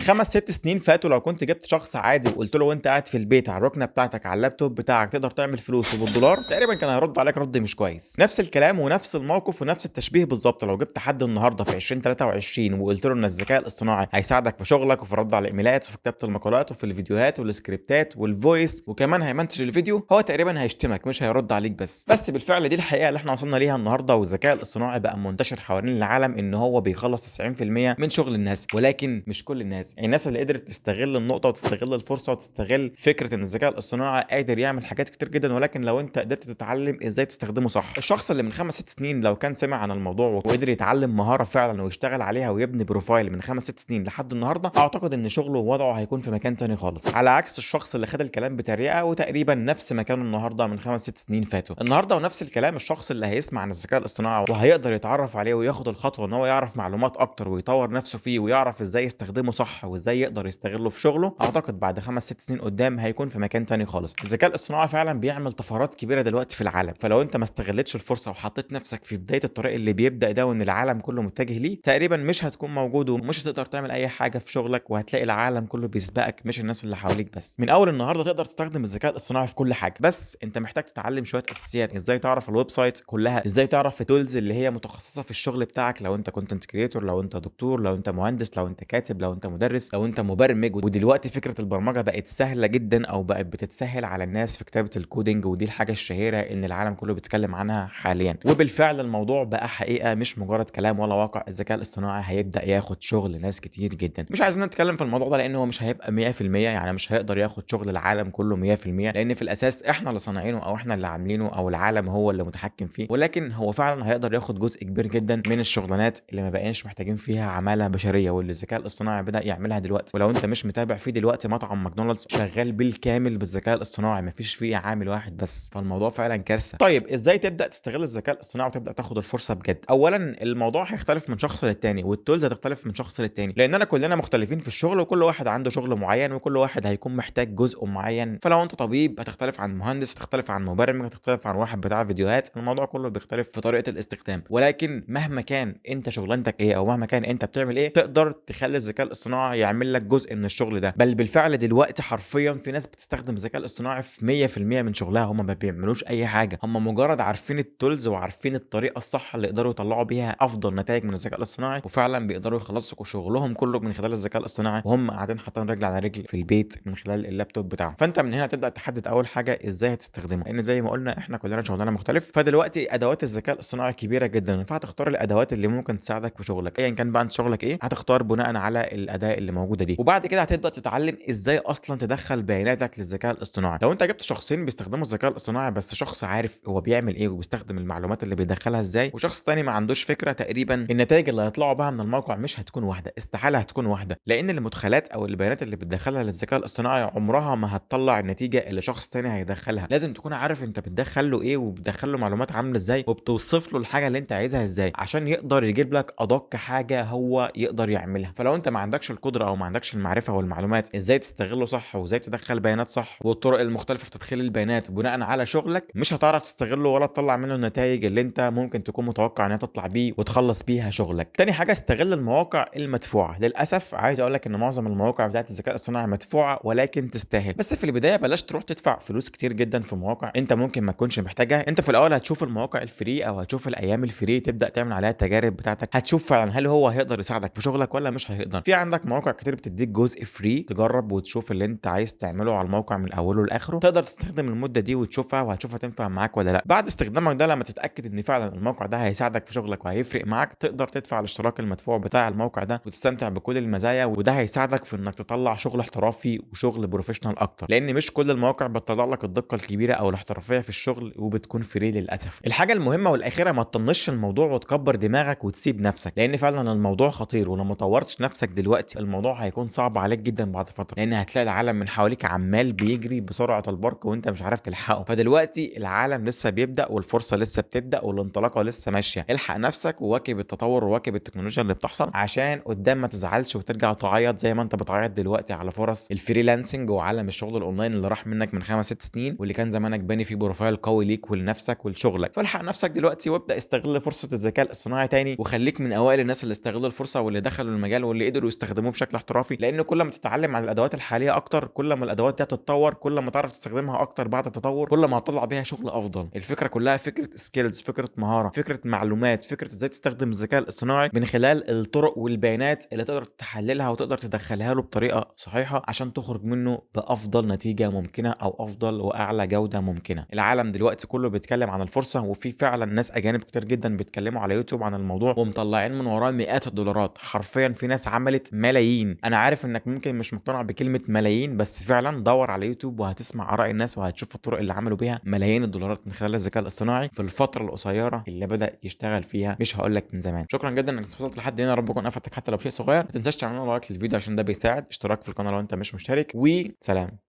5 6 سنين فاتوا لو كنت جبت شخص عادي وقلت له وانت قاعد في البيت على الركنه بتاعتك على اللابتوب بتاعك تقدر تعمل فلوس وبالدولار، تقريبا كان هيرد عليك رد مش كويس. نفس الكلام ونفس الموقف ونفس التشبيه بالظبط، لو جبت حد النهارده في 2023 وقلت له ان الذكاء الاصطناعي هيساعدك في شغلك وفي الرد على الايميلات وفي كتابه المقالات وفي الفيديوهات والسكريبتات وال voice وكمان هيمنتج الفيديو، هو تقريبا هيشتمك مش هيرد عليك. بس بالفعل دي الحقيقة اللي احنا وصلنا ليها النهارده، والذكاء الاصطناعي بقى منتشر حوالين العالم ان هو بيخلص 90% من شغل الناس، ولكن مش كل الناس. يعني الناس اللي قدرت تستغل النقطة وتستغل الفرصة وتستغل فكرة ان الذكاء الاصطناعي قادر يعمل حاجات كتير جدا، ولكن لو انت قدرت تتعلم ازاي تستخدمه صح. الشخص اللي من 5 6 سنين لو كان سمع عن الموضوع وقدر يتعلم مهارة فعلا ويشتغل عليها ويبني profile من 5 6 سنين لحد النهارده، اعتقد ان شغله ووضعه هيكون في مكان تاني خالص، على عكس الشخص اللي خد الكلام بتريقه وتقريبا نفس مكانه النهارده من 5 6 سنين فاتوا. النهارده ونفس الكلام، الشخص اللي هيسمع عن الذكاء الاصطناعي وهيقدر يتعرف عليه وياخد الخطوة ان هو يعرف معلومات اكتر ويطور نفسه فيه ويعرف ازاي يستخدمه صح وازاي يقدر يستغله في شغله، اعتقد بعد 5 6 سنين قدام هيكون في مكان تاني خالص. الذكاء الاصطناعي فعلا بيعمل طفرات كبيرة دلوقتي في العالم، فلو انت ما استغلتش الفرصة وحطيت نفسك في بداية الطريق اللي بيبدا ده وان العالم كله متجه ليه، تقريبا مش هتكون موجود ومش هتقدر تعمل اي حاجة في شغلك، وهتلاقي العالم كله بيسبقك مش الناس اللي حواليك بس. من اول النهارده تقدر تستخدم الذكاء الاصطناعي في كل حاجه، بس انت محتاج تتعلم شوية اساسيات، ازاي تعرف ال website كلها، ازاي تعرف ال tools اللي هي متخصصة في الشغل بتاعك، لو انت content creator، لو انت دكتور، لو انت مهندس، لو انت كاتب، لو انت مدرس، لو انت مبرمج. ودلوقتي فكرة البرمجة بقت سهلة جدا او بقت بتتسهل على الناس في كتابه ال coding، ودي الحاجة الشهيرة ان العالم كله بيتكلم عنها حاليا. وبالفعل الموضوع بقى حقيقة مش مجرد كلام ولا واقع، الذكاء الاصطناعي هيبدا ياخد شغل ناس كتير جدا. مش عايزين نتكلم في الموضوع ده لان هو مش هيبقى 100%، يعني مش هيقدر ياخد شغل العالم كله 100%، لان في الاساس احنا اللي صانعينه او احنا اللي عاملينه او العالم هو اللي متحكم فيه، ولكن هو فعلا هيقدر ياخد جزء كبير جدا من الشغلانات اللي ما بقيناش محتاجين فيها عماله بشرية واللي الذكاء الاصطناعي بدا يعملها دلوقتي. ولو انت مش متابع فيه دلوقتي، مطعم ماكدونالدز شغال بالكامل بالذكاء الاصطناعي، مفيش فيه عامل واحد بس، فالموضوع فعلا كارثه. طيب ازاي تبدا تستغل الذكاء الاصطناعي وتبدا تاخد الفرصة بجد؟ اولا الموضوع هيختلف من شخص للتاني، وال tools هتختلف من شخص للتاني، لاننا كلنا مختلفين في الشغل وكل واحد عنده شغل معين وكل واحد هيكون محتاج جزء معين. فلو انت طبيب هتختلف عن مهندس، هتختلف عن مبرمج، هتختلف عن واحد بتاع فيديوهات، الموضوع كله بيختلف في طريقه الاستخدام. ولكن مهما كان انت شغلانتك ايه او مهما كان انت بتعمل ايه، تقدر تخلي الذكاء الاصطناعي يعمل لك جزء من الشغل ده. بل بالفعل دلوقتي حرفيا في ناس بتستخدم الذكاء الاصطناعي في 100% من شغلها، هم ما بيعملوش اي حاجه، هم مجرد عارفين ال tools وعارفين الطريقة الصح اللي يقدروا يطلعوا بيها افضل نتائج من الذكاء الاصطناعي، وفعلا بيقدروا يخلصوا شغلهم كله من خلال الذكاء الاصطناعي وهم قاعدين حاطين رجل على رجل في البيت من خلال اللابتوب بتاعهم. فانت من هنا تبدا تحدد اول حاجة ازاي هتستخدمه، لان زي ما قلنا احنا كلنا شغلنا مختلف. فدلوقتي ادوات الذكاء الاصطناعي كبيرة جدا، فهتختار الادوات اللي ممكن تساعدك في شغلك، ايا كان بقى انت شغلك ايه هتختار بناء على الاداة اللي موجودة دي. وبعد كده هتبدا تتعلم ازاي اصلا تدخل بياناتك للذكاء الاصطناعي. لو انت جبت شخصين بيستخدموا الذكاء الاصطناعي، بس شخص عارف هو بيعمل ايه وبيستخدم المعلومات اللي بيدخلها ازاي، وشخص تاني ما عندوش فكره، تقريبا النتائج اللي هيطلعوا بها من الموقع مش هتكون واحده، استحالة هتكون واحده، لان المدخلات او البيانات اللي بتدخلها للذكاء الاصطناعي عمرها ما هتطلع النتيجة اللي شخص تاني هيدخلها. لازم تكون عارف انت بتدخل له ايه وبتدخل له معلومات عامله ازاي وبتوصف له الحاجة اللي انت عايزها ازاي عشان يقدر يجيب لك ادق حاجة هو يقدر يعملها. فلو انت ما عندكش القدرة او ما عندكش المعرفة والمعلومات ازاي تستغله صح وازاي تدخل بيانات صح والطرق المختلفة في تدخيل البيانات بناء على شغلك، مش هتعرف تستغله ولا تطلع منه النتائج اللي انت ممكن تكون متوقع انها تطلع بيه وتخلص بيها شغلك. تاني حاجه، استغل المواقع المدفوعه. للاسف عايز اقول لك ان معظم المواقع بتاعت الذكاء الاصطناعي مدفوعة ولكن تستاهل. بس في البداية بلاش تروح تدفع فلوس كتير جدا في مواقع انت ممكن ما تكونش محتاجها. انت في الاول هتشوف المواقع ال free او هتشوف الايام ال free، تبدا تعمل عليها التجارب بتاعتك، هتشوف فعلا هل هو هيقدر يساعدك في شغلك ولا مش هيقدر. في عندك مواقع كتير بتديك جزء free تجرب وتشوف اللي انت عايز تعمله على الموقع من اوله لاخره، تقدر تستخدم المدة دي وتشوفها وهتشوفها تنفع معاك ولا لا. بعد استخدامك ده لما تتاكد ان فعلا الموقع ده هيساعدك في شغلك وهيفرق معاك، تقدر تدفع الاشتراك المدفوع بتاع الموقع ده وتستمتع بكل المزايا، وده هيساعدك في انك تطلع شغل احترافي وشغل professional اكتر، لان مش كل المواقع بتطلع لك الدقة الكبيرة او الاحترافية في الشغل وبتكون free للاسف. الحاجة المهمة والاخيره، ما تطنش الموضوع وتكبر دماغك وتسيب نفسك، لان فعلا الموضوع خطير، ولو ما طورتش نفسك دلوقتي الموضوع هيكون صعب عليك جدا بعد فتره، لان هتلاقي العالم من حواليك عمال بيجري بسرعة البرق وانت مش عارف تلحقه. فدلوقتي العالم لسه بيبدا والفرصة لسه بتبدا والانطلاقه لسه ماشيه، الحق نفسك وواكب التطور وواكب التكنولوجيا اللي بتحصل عشان قدام ما تزعلش وترجع تعيط زي ما انت بتعيط دلوقتي على فرص ال freelancing وعالم الشغل الاونلاين اللي راح منك من 5 6 سنين واللي كان زمانك باني فيه profile قوي ليك ولنفسك ولشغلك. فالحق نفسك دلوقتي وابدا استغل فرصة الذكاء الاصطناعي تاني، وخليك من اوائل الناس اللي استغلوا الفرصة واللي دخلوا المجال واللي قدروا يستخدموه بشكل بشكل احترافي، لان كل ما تتعلم عن الادوات الحالية اكتر، كل ما الادوات دي هتتطور، كل ما تعرف تستخدمها اكتر بعد التطور، كل ما هتطلع بيها شغل افضل. الفكرة كلها فكرة skills، فكرة مهاره، فكرة معلومات، فكرة ازاي تستخدم الذكاء الاصطناعي من خلال الطرق والبيانات اللي تقدر تحللها وتقدر تدخلها له بطريقة صحيحه عشان تخرج منه بافضل نتيجة ممكنة او افضل واعلى جوده ممكنه. العالم دلوقتي كله بيتكلم عن الفرصه، وفي فعلا ناس اجانب كتير جدا بيتكلموا على يوتيوب عن الموضوع ومطلعين من وراه مئات الدولارات. حرفيا في ناس عملت ملايين. انا عارف انك ممكن مش مقتنع بكلمه ملايين، بس فعلا دور على يوتيوب وهتسمع اراء الناس وهتشوف الطرق اللي عملوا بيها ملايين الدولارات من خلال الذكاء الاصطناعي في الفترة القصيرة اللي بدا يشتغل فيها، مش هقول لك من زمان. شكرا جدا انك وصلت لحد هنا، رب يكون افدتك حتى لو بشيء صغير. ما تنساش تعمل like للفيديو عشان ده بيساعد، اشتراك في القناة لو انت مش مشترك، وسلام.